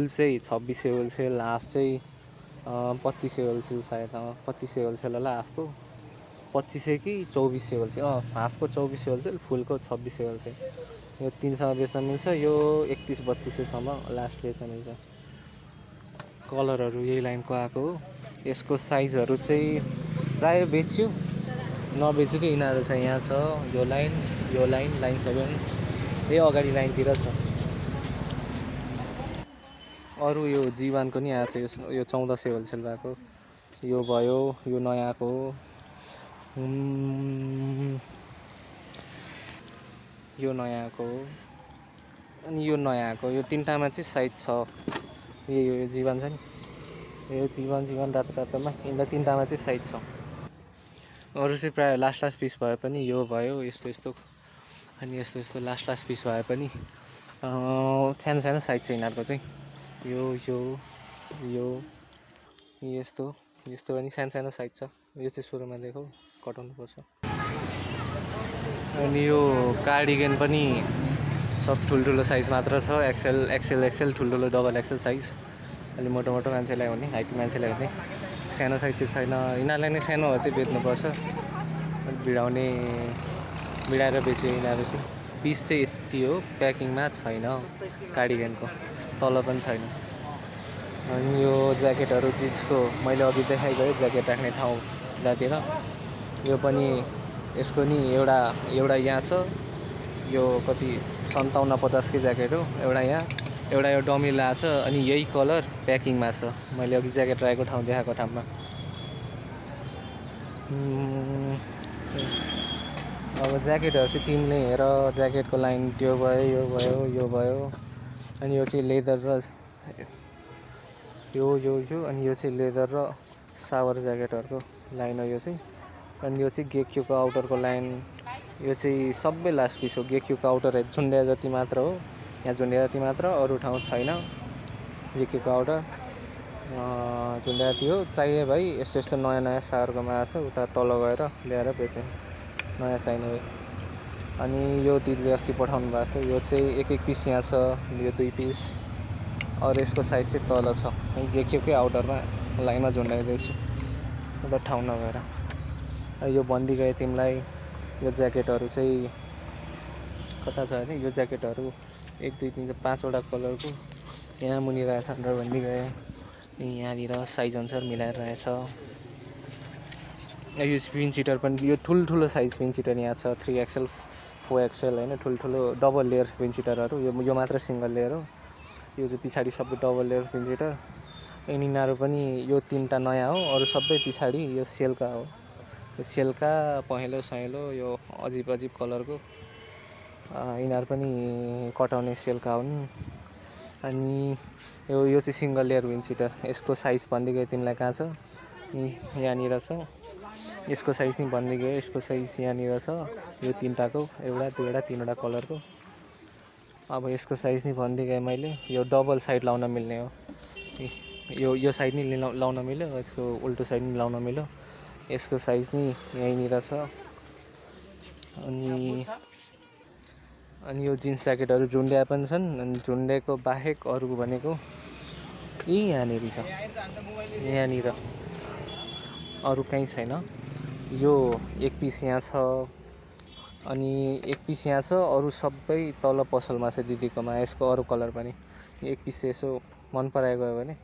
चाहिँ 2600 होलसेल, हाफ चाहिँ 2500 होलसेल, सायद 2500 होलसेल होला हाफको। 2500 कि 2400 होलसेल, हाफको 2400 होलसेल, फुलको 2600 होलसेल। यो 300 बेच्न मिल्छ। यो 31-3200सम्म लास्ट बेच्न मिल्छ। कलरहरू यही लाइनको आएको हो। यसको साइजहरू चाहिँ प्रायः बेच्यो, नबेचेको यिनीहरू छ। यहाँ छ यो लाइन लाइन 7, यही अगाडि लाइनतिर छ। अरू यो जीवनको नि आएको छ, यो 1400 होलसेल भएको यो भयो, यो नयाँ आएको हो। यो नयाँ आएको हो अनि यो नयाँ आएको, यो तिनटामा चाहिँ साइज छ। यो जीवन छ नि, यो जीवन रातोमा यिनीलाई तिनटामा चाहिँ साइज छ। अरू चाहिँ प्रायः लास्ट पिस भए पनि यो भयो यस्तो अनि यस्तो लास्ट पिस भए पनि सानो साइज छ यिनीहरूको चाहिँ। यो यस्तो पनि सानो साइज छ। यो चाहिँ सुरुमा देखौ कटाउनुपर्छ। अनि यो कार्डिगन पनि सब ठुल्ठुलो साइज मात्र छ। एक्सेल ठुल्ठुलो डबल एक्सेल साइज। अलि मोटो मान्छेलाई हुने, हाइट मान्छेलाई हुने। सानो साइज चाहिँ छैन। यिनीहरूलाई नै सानो हो त्यो बेच्नुपर्छ। भिडाएर बेच्यो यिनीहरू चाहिँ। पिस चाहिँ यति हो, प्याकिङमा छैन कार्डिगनको, तल पनि छैन। अनि यो ज्याकेटहरू जिन्सको मैले अघि देखाइगएँ, ज्याकेट राख्ने ठाउँ जतातिर। यो पनि यसको नि एउटा यहाँ छ। यो कति 57-50 के ज्याकेट हो। एउटा यहाँ, एउटा यो डमी ला छ। अनि यही कलर प्याकिङमा छ, मैले अघि ज्याकेट राखेको ठाउँ देखाएको ठाउँमा। अब ज्याकेटहरू चाहिँ तिमीले हेर, ज्याकेटको लाइन त्यो भयो, यो भयो। अनि यो चाहिँ लेदर र यो अनि यो चाहिँ लेदर र सावर ज्याकेटहरूको लाइन हो यो चाहिँ। अनि यो चाहिँ गेक्यूको आउटरको लाइन। यो चाहिँ सबै लास्ट पिस हो। गेक्यूको आउटर झुन्ड्या जति मात्र हो, यहाँ झुन्ड्या जति मात्र, अरू ठाउँ छैन। गेक्यूको आउटर झुन्ड्या जति हो। चाहिए भाइ यस्तो नयाँ सावरकोमा आएको छ, उता तल गएर ल्याएर बेच्ने नयाँ चाहिने भाइ। अनि यो दिदीले अस्ति पठाउनु भएको थियो, यो चाहिँ एक पिस यहाँ छ, यो 2 पिस। अरू यसको साइज चाहिँ तल छ। गेक्यूकै आउटरमा लाइनमा झुन्डाइदिएछु अन्त ठाउँ नभएर। यो भन्दै गएँ तिमीलाई, यो ज्याकेटहरू चाहिँ कता छ अरे। यो ज्याकेटहरू 1 2 3 5वटा कलरको यहाँ मुनि रहेछ भनेर भन्दै गएँ। यहाँनिर साइज अनुसार मिलाएर रहेछ। यो विन्ड सिटर पनि, यो ठुल्ठुलो साइज विन्ड सिटर यहाँ छ। 3XL 4XL होइन, ठुल्ठुलो डबल लेयर विन्ड सिटरहरू। यो मात्र सिङ्गल लेयर हो। यो चाहिँ पछाडि सबै डबल लेयर विन्ड सिटर। यिनीहरू पनि यो 3टा नयाँ हो। अरू सबै पछाडि यो सेलका हो। यो सेलका पहेँलो सहेँलो यो अजिब कलरको यिनीहरू पनि कटाउने सेलका हुन्। अनि यो चाहिँ सिङ्गल लेयर विन्ड सिटर। यसको साइज भन्दै गएँ तिमीलाई कहाँ छ, यहाँनिर छ। यसको साइज नि भन्दै गएँ, यसको साइज यहाँनिर छ। यो 3टाको 1 2 3वटा कलरको। अब यसको साइज नि भन्दै गएँ मैले। यो डबल साइड लाउन मिल्ने हो। यो साइड नि लाउन मिल्यो, यसको उल्टो साइड नि लाउन मिल्यो। यसको साइज नि यहीँनिर छ। अनि यो जिन्स ज्याकेटहरू झुन्ड्या पनि छन्। अनि झुन्डेको बाहेक अरू भनेको यहाँनिर छ, यहाँनिर अरू कहीँ छैन। यो 1 पिस यहाँ छ। अनि 1 पिस यहाँ छ। अरू सबै तल पसलमा छ दिदीकोमा। यसको अरू कलर पनि 1 पिस यसो मन पराए गयो भने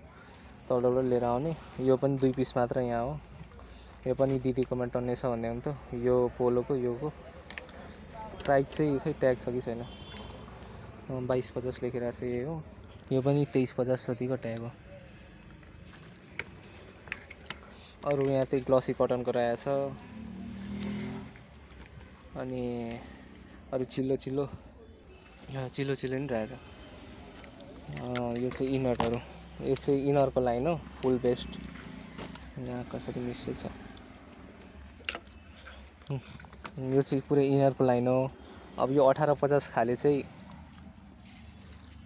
तलबाट लिएर आउने। यो पनि 2 पिस मात्र यहाँ हो। यो पनि दिदीकोमा टन्ने छ भन्ने हुन्थ्यो। यो पोलोको योको प्राइस चाहिँ खै ट्याग छ कि छैन, 2250 लेखिरहेको छ। यही हो। यो पनि 2350 जतिको ट्याग हो। अरू यहाँ चाहिँ ग्लसी कटनको रहेछ। अनि अरू चिल्लो नि रहेछ। यो चाहिँ इनरहरू, यो चाहिँ इनरको लाइन हो, फुल बेस्ट। यहाँ कसरी मिस्टेक छ। यो चाहिँ पुरै इनरको लाइन हो। अब यो 1850 खाले चाहिँ,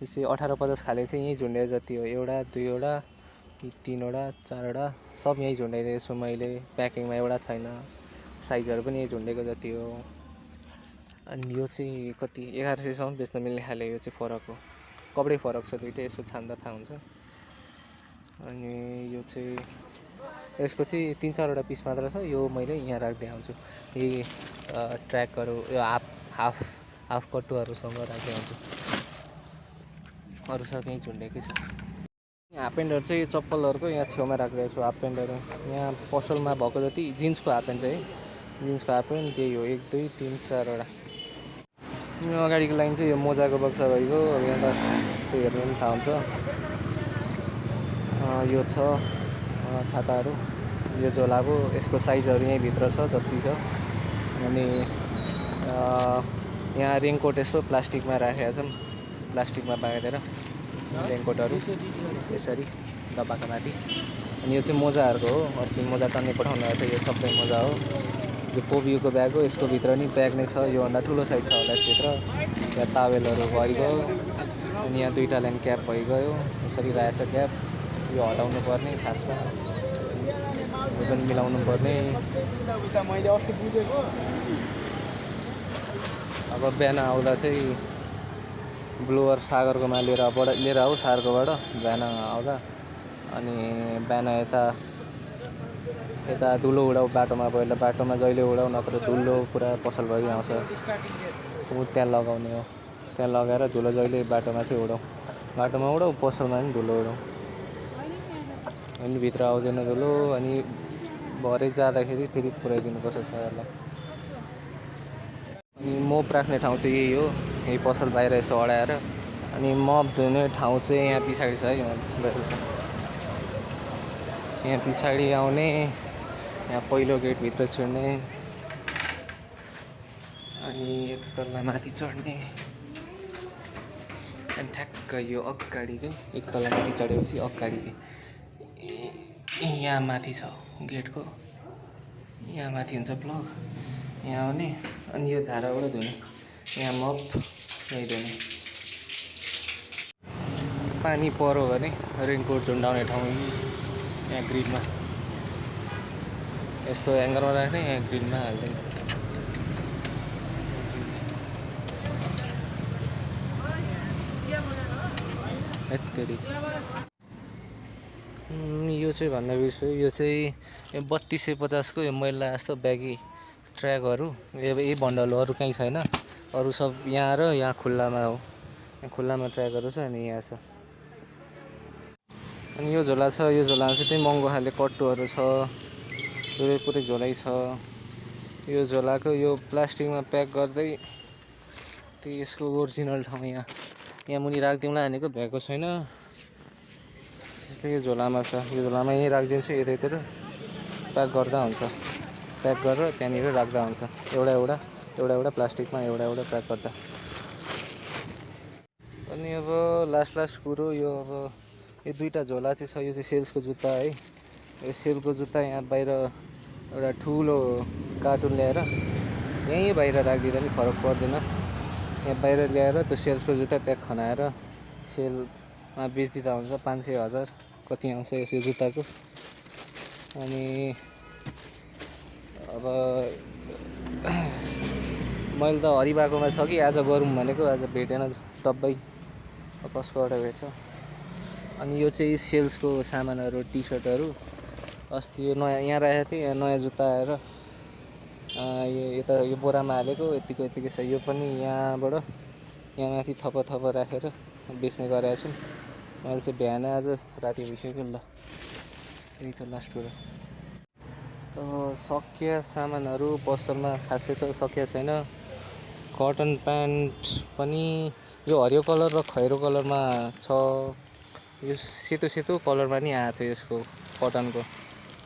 यो चाहिँ 1850 खाले चाहिँ यहीँ झुन्ड्या जति हो। 1 2 3 4 सब यहीँ झुन्डाइदिएको छु मैले। प्याकिङमा एउटा छैन। साइजहरू पनि यहीँ झुन्डेको जति हो। अनि यो चाहिँ कति 1100सम्म बेच्न मिल्ने खाले। यो चाहिँ फरक हो, कपडै फरक छ दुइटै, यसो छान्दा थाहा हुन्छ। अनि यो चाहिँ यसको चाहिँ 3-4वटा पिस मात्र छ। यो मैले यहाँ राख्दै आउँछु। यही ट्र्याकहरू, यो हाफ कट्टुहरूसँग राख्दै आउँछु। अरू सब यहीँ झुन्डेकै छ। हाफ प्यान्टहरू चाहिँ चप्पलहरूको यहाँ छेउमा राखिरहेको छु। हाफ प्यान्टहरू यहाँ पसलमा भएको जति जिन्सको हाफ प्यान्ट चाहिँ, जिन्सको हाफ प्यान्ट त्यही हो। 1 2 3 4वटा। अगाडिको लाइन चाहिँ यो मोजाको बक्सा भइगयो। अब यहाँ त यसो हेर्नु पनि थाहा हुन्छ। यो छ छाताहरू, यो झोलाको यसको साइजहरू यहीँभित्र छ जति छ। अनि यहाँ रेनकोट यसो प्लास्टिकमा राखेका छौँ, प्लास्टिकमा बाँधेर रेनकोटहरू यसरी डब्बाको माथि। अनि यो चाहिँ मोजाहरूको हो, अस्ति मोजा टन्ने पठाउनु भएको थियो, यो सबै मोजा हो। यो पोबियोको ब्याग हो, यसको भित्र नि ब्याग नै छ, योभन्दा ठुलो साइज छ होला यसभित्र। यहाँ टावेलहरू भइगयो। अनि यहाँ 2टा लाइन क्याप भइगयो, यसरी रहेछ क्याप। यो हटाउनु पर्ने खासमा, यो पनि मिलाउनु पर्ने। अब बिहान आउँदा चाहिँ ब्लोवर सागरकोमा लिएर आऊ सागरकोबाट बिहान आउँदा। अनि बिहान यता धुलो उडाऊ बाटोमा, पहिला बाटोमा जहिले उडाऊ, नत्र धुलो पुरा पसल भइ आउँछ। त्यहाँ लगाउने हो, त्यहाँ लगाएर धुलो जहिले बाटोमा चाहिँ उडाऊ, बाटोमा उडाऊ, पसलमा पनि धुलो उडाऊ। अनि भित्र आउँदैन धुलो। अनि भरे जाँदाखेरि फेरि पुऱ्याइदिनुपर्छ सागरलाई। अनि मोप राख्ने ठाउँ चाहिँ यही हो, यही पसल बाहिर यसो अडाएर। अनि मप धुने ठाउँ चाहिँ यहाँ पछाडि छ है, यहाँ पछाडि आउने, यहाँ पहिलो गेटभित्र छिर्ने, अनि एक तल्ला माथि चढ्ने। अनि ठ्याक्क यो अगाडिकै एक तल्ला माथि चढेपछि अगाडिकै यहाँ माथि छ गेटको, यहाँ माथि हुन्छ प्लग, यहाँ आउने। अनि यो धाराबाट धुने, यहाँ मप यहीँ धुने। पानी पऱ्यो भने रेनकोट झुन्डाउने ठाउँ यहाँ ग्रिडमा, यस्तो ह्याङ्गरमा राख्ने, यहाँ ग्रिडमा हाल्दैन। यत्तरी यो चाहिँ भन्दा बिर्छु, यो चाहिँ 3250 को यो मैला जस्तो ब्यागी ट्र्याकहरू, यही बन्डल हो, अरू कहीँ छैन। अरू सब यहाँ र यहाँ खुल्लामा हो, यहाँ खुल्लामा ट्र्याकहरू छ। अनि यहाँ छ। अनि यो झोला छ, यो झोलामा चाहिँ त्यही महँगो खाले कट्टुहरू छ, पुरै झोलै छ। यो झोलाको यो प्लास्टिकमा प्याक गर्दै त्यो यसको ओरिजिनल ठाउँ यहाँ मुनि राखिदिउँला भनेको भ्याएको छैन, त्यसले यो झोलामा छ। यो झोलामा यहीँ राखिदिन्छु, यतैतिर प्याक गर्दा हुन्छ, प्याक गरेर त्यहाँनिर राख्दा हुन्छ, एउटा प्लास्टिकमा एउटा प्याक गर्दा। अनि अब लास्ट कुरो यो, अब यो 2टा झोला चाहिँ छ, यो चाहिँ सेल्सको जुत्ता है। यो सेलको जुत्ता यहाँ बाहिर एउटा ठुलो कार्टुन ल्याएर यहीँ बाहिर राखिदिँदा नि फरक पर्दैन। यहाँ बाहिर ल्याएर त्यो सेल्सको जुत्ता त्यहाँ खनाएर सेलमा बेचिदिँदा हुन्छ। 500-1000 कति आउँछ यस जुत्ताको। अनि अब मैले त हरिबाकोमा छ कि आज गरौँ भनेको, आज भेटेन डब्बै, कसकोबाट भेट्छ। अनि यो चाहिँ सेल्सको सामानहरू, टी सर्टहरू। अस्ति यो नयाँ यहाँ राखेको थिएँ, यहाँ नयाँ जुत्ता आएर यो बोरामा हालेको, यतिको छ। यो पनि यहाँबाट यहाँ माथि थप राखेर बेच्ने गरेको छु मैले चाहिँ। बिहान आज राति भइसक्यो ल। यही त लास्ट कुरा। सकिया सामानहरू पसलमा खासै त सकिया छैन। कटन प्यान्ट पनि यो हरियो कलर र खैरो कलरमा छ। यो सेतो कलरमा नि आएको थियो यसको कटनको,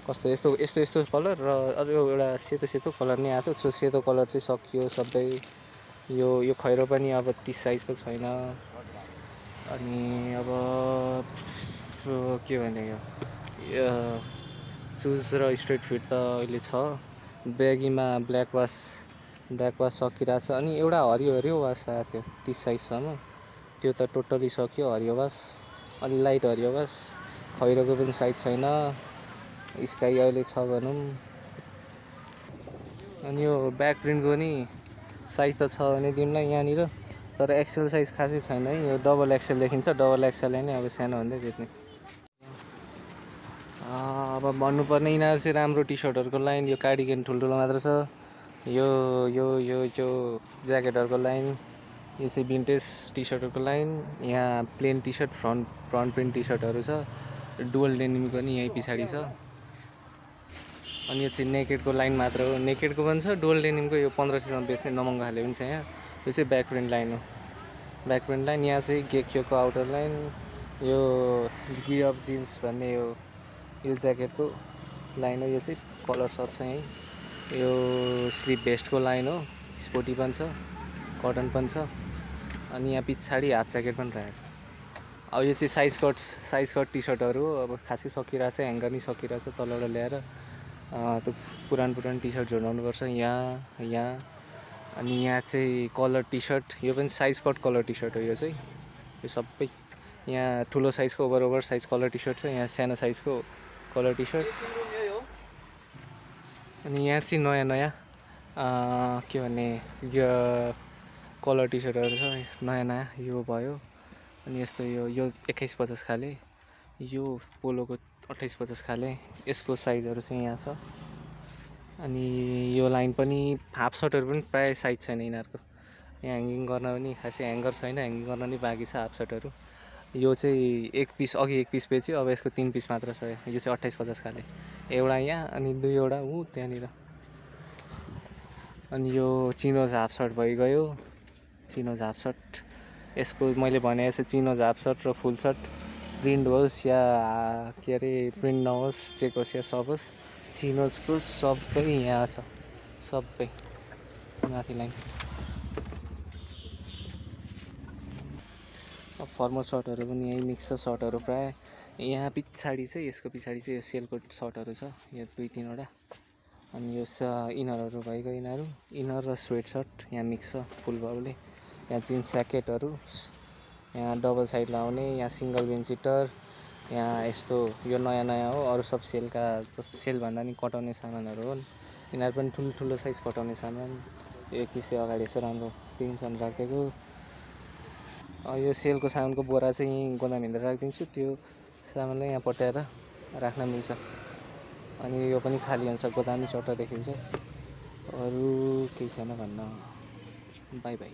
कस्तो यस्तो कलर र अझ एउटा सेतो कलर नि आएको थियो। सेतो कलर चाहिँ सकियो सबै। यो खैरो पनि अब 30 साइजको छैन। अनि अब के भने यो सुज र स्ट्रेट फिट त अहिले छ। ब्यागीमा ब्ल्याक वास सकिरहेछ। अनि एउटा हरियो वास आएको थियो 30 साइजसम्म, त्यो त टोटली सक्यो हरियो वास। अलि लाइट हरियो वास। खैरोको पनि साइज छैन, स्काई अहिले छ भनौँ। अनि यो ब्याक प्रिन्टको नि साइज त छ भने तिमीलाई यहाँनिर, तर एक्सेल साइज खासै छैन है। यो डबल एक्सेल देखिन्छ, डबल एक्सेलले नै अब सानो भन्दै बेच्ने। अब भन्नुपर्ने यिनीहरू चाहिँ राम्रो टी सर्टहरूको लाइन। यो कार्डिगन ठुल्ठुलो मात्र छ। यो ज्याकेटहरूको लाइन। यो चाहिँ भिन्टेज टी सर्टहरूको लाइन। यहाँ plain T shirt front print T सर्टहरू छ। डुअल डेनिमको नि यहीँ पछाडि छ। अनि यो चाहिँ नेकेडको लाइन मात्र हो। नेकेडको पनि छ, डुअल डेनिमको यो 1500 सम्म बेच्ने नमङ्गो खाले पनि छ यहाँ। यो चाहिँ ब्याक प्रिन्ट लाइन हो। ब्याक प्रिन्ट लाइन यहाँ चाहिँ गेकियोको आउटर लाइन, यो गिअप जिन्स भन्ने यो ज्याकेटको लाइन हो। यो चाहिँ कलर सब छ यहीँ। यो स्लिप भेस्टको लाइन हो, स्पोर्टी पनि छ, कटन पनि छ। अनि यहाँ पछाडि हाफ ज्याकेट पनि रहेछ। अब यो चाहिँ साइज कट टी सर्टहरू अब खासै सकिरहेछ, ह्याङ्गर नै सकिरहेछ तलबाट ल्याएर। त्यो पुरानो टी सर्ट झुन्डाउनुपर्छ यहाँ। अनि यहाँ चाहिँ कलर टी सर्ट, यो पनि size cut colour T shirt हो। यो चाहिँ यो सबै यहाँ ठुलो साइजको over size colour T shirt छ, यहाँ सानो साइजको कलर टी सर्ट। अनि यहाँ चाहिँ नयाँ के भन्ने यो कलर टी सर्टहरू छ नयाँ यो भयो। अनि यस्तो यो 21-50 खाले, यो पोलोको 28-50 खाले, यसको साइजहरू चाहिँ यहाँ छ। अनि यो लाइन पनि हाफ सर्टहरू पनि प्रायः साइज छैन यिनीहरूको। यहाँ ह्याङ्गिङ गर्न पनि खासै ह्याङ्गर छैन, ह्याङ्गिङ गर्न नि बाँकी छ हाफ सर्टहरू। यो चाहिँ एक पिस बेच्यो, अब यसको 3 पिस मात्र छ। यो चाहिँ 28-50 खाले, एउटा यहाँ अनि 2वटा त्यहाँनिर। अनि यो चिनोज हाफ सर्ट भइगयो, चिनोज हाफ सर्ट। यसको मैले भने जस्तो चिनोज हाफ सर्ट र फुल सर्ट प्रिन्ट होस् या के अरे प्रिन्ट नहोस्, चेक होस् या सब होस्, चिनोजको सबै यहाँ छ, सबै माथि लाइन। अब फर्मल सर्टहरू पनि यहीँ मिक्स छ, सर्टहरू प्रायः यहाँ पछाडि चाहिँ, यसको पछाडि चाहिँ यो सेलको सर्टहरू छ, यो 2-3वटा। अनि यो इनरहरू भइगयो, इनर र स्वेट सर्ट यहाँ मिक्स छ फुल बाउले। यहाँ जिन्स ज्याकेटहरू, यहाँ डबल साइड लाउने, यहाँ सिङ्गल बेन्सिटर, यहाँ यस्तो यो नयाँ हो। अरू सब सेलका, जस्तो सेल भन्दा नि कटाउने सामानहरू हुन्। यिनीहरू पनि ठुलो साइज कटाउने सामान। यो किसे अगाडि यसो राम्रो टेन्सन राखिदिएको। यो सेलको सामानको बोरा चाहिँ यहीँ गोदामभित्र राखिदिन्छु, त्यो सामानलाई यहाँ पट्याएर राख्न मिल्छ। अनि यो पनि खाली हुन्छ, गोदामै चट्ट देखिन्छ। अरू केही छैन भन्न। By by.